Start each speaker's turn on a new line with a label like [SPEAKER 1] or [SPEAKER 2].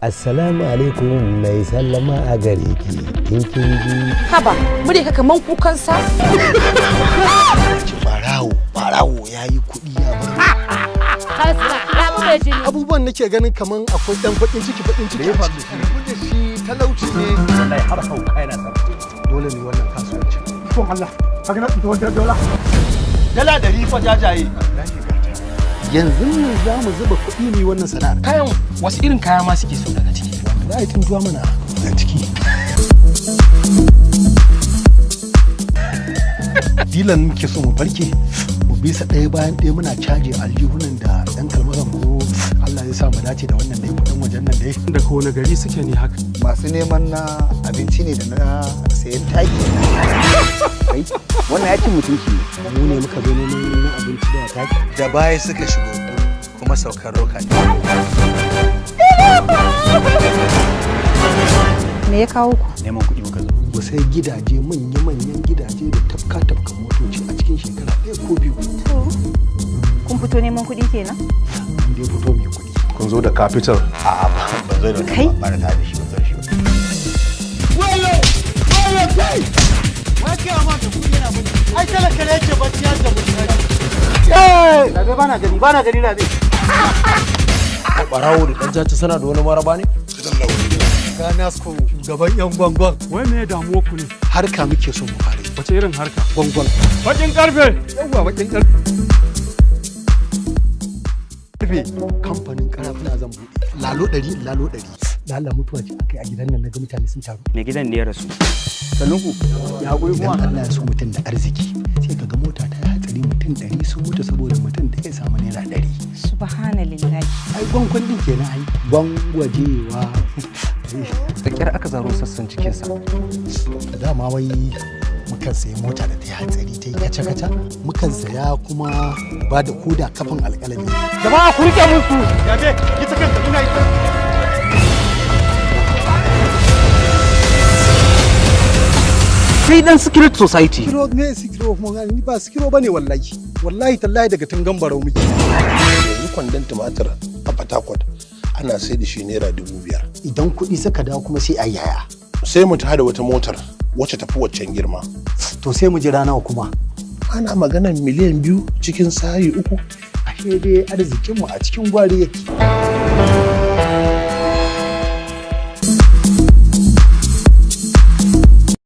[SPEAKER 1] Assalamu alaikum, mai sallama a gare ki in kin ji.
[SPEAKER 2] Haba, murya ka kaman kukan sa.
[SPEAKER 1] Barawo, barawo ya yi kuɗi ya bar.
[SPEAKER 3] Abubuwan nake ganin kaman akwai dan bakin ciki, bakin ciki a ciki.
[SPEAKER 4] Da shi talauci ne.
[SPEAKER 5] Wallahi har hauka yana sa.
[SPEAKER 3] Dole ne wannan kasuwanci.
[SPEAKER 6] Ko Allah, haka na tsinta wata dola.
[SPEAKER 4] $100 fa jajaye.
[SPEAKER 3] Yanzu nan za mu zuba kuɗi ne wannan sana'ar.
[SPEAKER 7] Kayan, wasu irin kaya ma suke so daga ciki?
[SPEAKER 3] Za a yi tuntuwa mana a ciki. Dilan muke so mu farke, mu bisa ɗaya bayan ɗaya, muna caje aljihunan da ɗan kalmasan, ko Allah ya sa mu dace da wannan dai kuɗin wajen nan dai.
[SPEAKER 6] Daga wani gari suke ne haka?
[SPEAKER 4] Masu neman na abinci ne da na sayan taki.
[SPEAKER 5] Kai, wannan ya cin mutunci ne.
[SPEAKER 3] Mu ne muka zo neman na abinci da taki.
[SPEAKER 4] Da baya suka shigo kuma saukar roka ne.
[SPEAKER 2] Me ya kawo ku?
[SPEAKER 5] Neman kuɗi muka zo.
[SPEAKER 3] Mu sai gidaje, manya-manyan gidaje da tafka-tafka motoci a cikin shekara ɗaya ko biyu.
[SPEAKER 2] Kun fito neman kuɗi kenan?
[SPEAKER 3] Mun dai fito mai kuɗi.
[SPEAKER 8] Kun zo da capital?
[SPEAKER 5] A'a, ban zo da
[SPEAKER 2] Kai?
[SPEAKER 5] ba na tare da shi, ban zo da shi ba.
[SPEAKER 4] Wayo wayo, kai! Ai talaka ne yake bacci har da mutane.
[SPEAKER 6] Rabe, bana gani, bana gani, Rabe.
[SPEAKER 7] Barawo da dan caca suna da wani maraba ne?
[SPEAKER 3] Ganasko, shugaban yan gwangwan.
[SPEAKER 6] Wai me damuwa ku ne?
[SPEAKER 3] Harka muke so mu fara yi.
[SPEAKER 6] Wace irin harka?
[SPEAKER 3] Gwangwan.
[SPEAKER 6] Bakin karfe.
[SPEAKER 3] Yawwa, bakin karfe. Kamfanin karafuna zan buɗe. Lalo 100, lalo 100. Da Allah, mutuwa ce aka yi a gidan nan naga mutane sun taru?
[SPEAKER 5] Mai gidan ne ya rasu. Sannunku ya haƙuri
[SPEAKER 3] Idan
[SPEAKER 5] kuma.
[SPEAKER 3] Allah ya so mutum da arziki, sai ka ga mota ta yi hatsari, mutum 100 sun mutu saboda mutum da ya samu ₦100.
[SPEAKER 2] Subhanallahi.
[SPEAKER 3] Ai gwangwan din kenan, ai gwangwajewa.
[SPEAKER 7] Da kyar aka zaro sassan cikinsa.
[SPEAKER 3] Dama wai mukan sayi mota da ta yi hatsari, ta yi kaca-kaca, mukan saya kuma ba da koda kafin alƙalami.
[SPEAKER 6] Jama'a, ku rike musu.
[SPEAKER 4] Yabe, ita kanta muna yi.
[SPEAKER 7] Kai dan secret society.
[SPEAKER 3] Sikiro ne, sikiro kuma ni ba sikiro bane, wallahi wallahi tallahi, daga tungan barau muke.
[SPEAKER 8] Yanzu kwandon tumatir a Port ana sai da shi ₦5,000.
[SPEAKER 3] Idan kuɗi suka dawo kuma sai a yaya?
[SPEAKER 8] Sai mu tada wata motar wacce tafi waccan girma.
[SPEAKER 3] To sai mu jira nawa kuma?
[SPEAKER 8] Ana maganar 2 miliyan cikin sayi 3.
[SPEAKER 3] Ashe dai arzikinmu a cikin gwari yake.